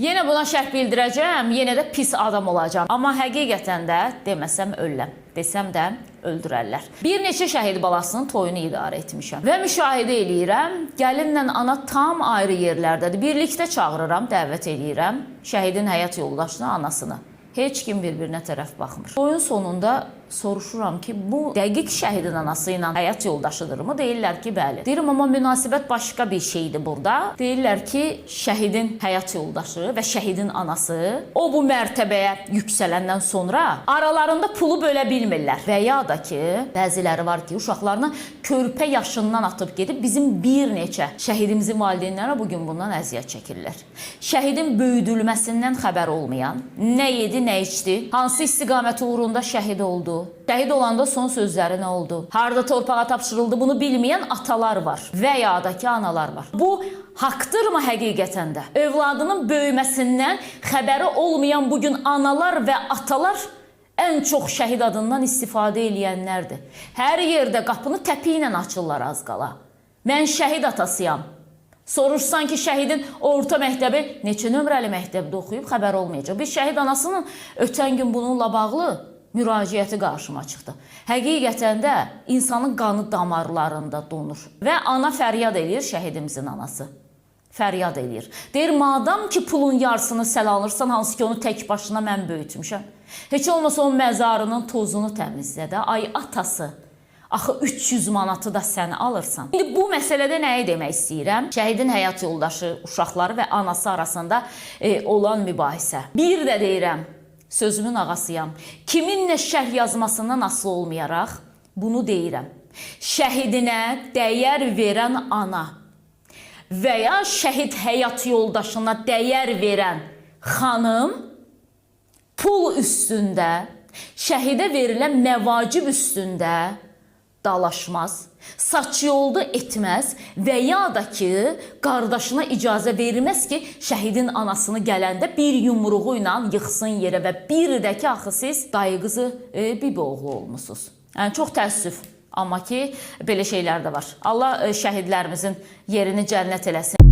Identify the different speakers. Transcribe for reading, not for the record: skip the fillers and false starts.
Speaker 1: Yenə buna şərh bildirəcəm, yenə də pis adam olacağam. Amma həqiqətən də deməsəm ölürəm, desəm də öldürərlər. Bir neçə şəhid balasının toyunu idarə etmişəm və müşahidə eləyirəm, gəlinlə ana tam ayrı yerlərdədir. Birlikdə çağırıram, dəvət eləyirəm şəhidin həyat yoldaşını, anasını. Heç kim bir-birinə tərəf baxmır. Toyun sonunda soruşuram ki, bu dəqiq şəhidin anası ilə həyat yoldaşıdırmı? Deyirlər ki, bəli. Deyirəm, amma münasibət başqa bir şeydir burada. Deyirlər ki, şəhidin həyat yoldaşı və şəhidin anası o bu mərtəbəyə yüksələndən sonra aralarında pulu bölə bilmirlər. Və ya da ki, bəziləri var ki, uşaqlarını körpə yaşından atıb gedib bizim bir neçə şəhidimizin valideynləri bu gün bundan əziyyət çəkirlər. Şəhidin böyüdülməsindən xəbər olmayan, nə yedi, nə içdi, hansı istiqamət uğrunda şəhid oldu, şəhid olanda son sözləri nə oldu, harda torpağa tapşırıldı bunu bilməyən atalar var və ya da ki analar var. Bu haqdırmı həqiqətən də? Övladının böyüməsindən xəbəri olmayan bu gün analar və atalar ən çox şəhid adından istifadə eləyənlərdir. Hər yerdə qapını təpi ilə açırlar az qala. Mən şəhid atasıyam. Soruşsan ki, şəhidin orta məktəbi neçə nömrəli məktəbdə oxuyub, xəbər olmayacaq. Bir şəhid anasının ötən gün bununla bağlı müraciəti qarşıma çıxdı. Həqiqətən də insanın qanı damarlarında donur və ana fəryad eləyir, şəhidimizin anası. Fəryad eləyir. Deyir, madam ki pulun yarısını sən alırsan, hansı ki onu tək başına mən böyütmüşəm. Heç olmasa onun məzarının tozunu təmizlə də. Ay atası, axı 300 manatı da sən alırsan. İndi bu məsələdə nəyi demək istəyirəm? Şəhidin həyat yoldaşı, uşaqları və anası arasında olan mübahisə. Bir də deyirəm, sözümün ağasıyam. Kiminlə şərh yazmasından asılı olmayaraq bunu deyirəm. Şəhidinə dəyər verən ana və ya şəhid həyat yoldaşına dəyər verən xanım pul üstündə, şəhidə verilən məvacib üstündə dalaşmaz, saç yoldu etməz və ya da ki, qardaşına icazə verməz ki, şəhidin anasını gələndə bir yumruğu ilə yıxsın yerə və bir də ki, axı siz dayı qızı bibi oğlu olmusunuz. Yəni çox təəssüf, amma ki, belə şeylər də var. Allah şəhidlərimizin yerini cənnət eləsin.